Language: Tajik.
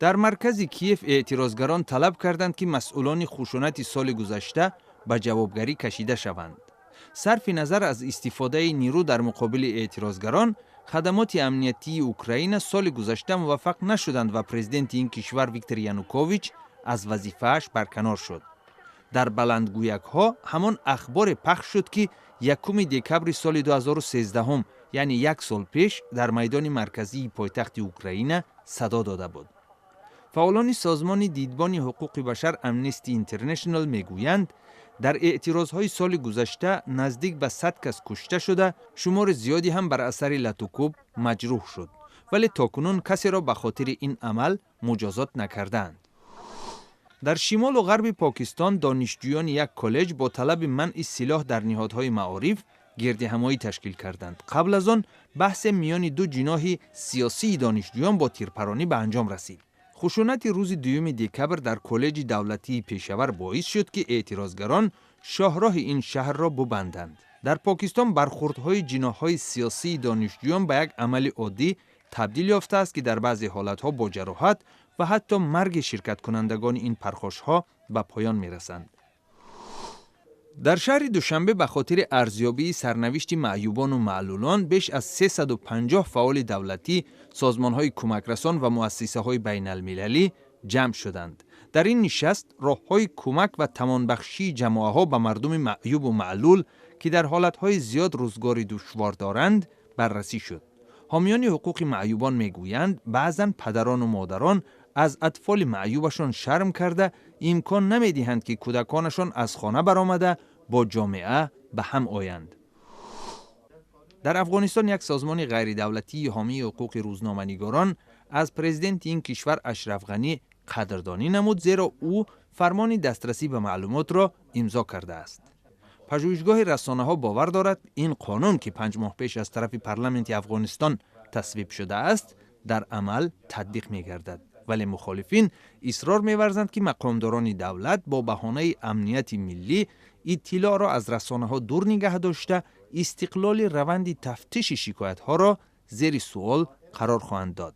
Дар маркази Киев эътирозгарон талаб карданд, ки масъулони хушунати соли гузашта ба ҷавобгарӣ кашида шаванд. Сарфи назар аз истифодаи нирӯ дар муқобили эътирозгарон, хадамоти амниятии Украина соли гузашта муваффақ нашуданд ва президенти ин кишвар Виктор Янукович аз вазифааш барканор шуд. Дар баландгӯякҳо ҳамон ахборе пахш шуд, ки 1 декабри соли 2013, яъне як сол пеш, дар майдони марказии пойтахти Украина садо дода буд. Фаъолони созмони дидбони ҳуқуқи башар Амнести Интернешнл мегӯянд, дар эътирозҳои соли гузашта наздик ба 100 кас кушта шуда, шумори зиёде ҳам бар асари латукӯб маҷрӯҳ шуд, вале то кунун касеро ба хотири ин амал муҷозот накардаанд. Дар шимолу ғарби Покистон донишҷӯёни як коллеҷ бо талаби манъи силоҳ дар ниҳодҳои маориф гирдиҳамоӣ ташкил карданд. Қабл аз он баҳсе миёни ду ҷиноҳи сиёсии донишҷӯён бо тирпаронӣ ба анҷом расид. Хушунати рӯзи 2 декабр дар коллеҷи давлатии Пешавар боис шуд, ки эътирозгарон шоҳроҳи ин шаҳрро бубанданд. Дар Покистон бархурдҳои ҷиноҳҳои сиёсии донишҷӯён ба як амали оддӣ табдил ёфтааст, ки дар баъзе ҳолатҳо бо ҷароҳат ва ҳатто марги ширкаткунандагони ин пархошҳо ба поён мерасанд. Дар шаҳри Душанбе ба хотири арзёбии сарнавишти маъюбону маълулон беш аз 350 фаъоли давлатӣ, созмонҳои кӯмакрасон ва муассисаҳои байналмилалӣ ҷамъ шуданд. Дар ин нишаст роҳҳои кӯмак ва тавонбахшии ҷамоаҳо ба мардуми маъюбу маълул, ки дар ҳолатҳои зиёд рӯзгори душвор доранд, баррасӣ шуд. Ҳомиёни ҳуқуқи маъюбон мегӯянд, баъзан падарону модарон аз атфоли маъюбашон шарм карда, имкон намедиҳанд, ки кӯдаконашон аз хона баромада, бо ҷомеа ба ҳам оянд. Дар Афғонистон як созмони ғайридавлатии ҳомии ҳуқуқи рӯзноманигорон аз президенти ин кишвар Ашраф Ғанӣ қадрдонӣ намуд, зеро ӯ фармони дастрасӣ ба маълумотро имзо кардааст. Пажӯҳишгоҳи расонаҳо бовар дорад, ин қонун, ки 5 моҳ пеш аз тарафи парламенти Афғонистон тасвиб шудааст, дар амал татбиқ мегардад, вале мухолифин исрор меварзанд, ки мақомдорони давлат бо баҳонаи амнияти миллӣ иттилоъро аз расонаҳо дур нигаҳ дошта, истиқлоли раванди тафтиши шикоятҳоро зери суол қарор хоҳанд дод.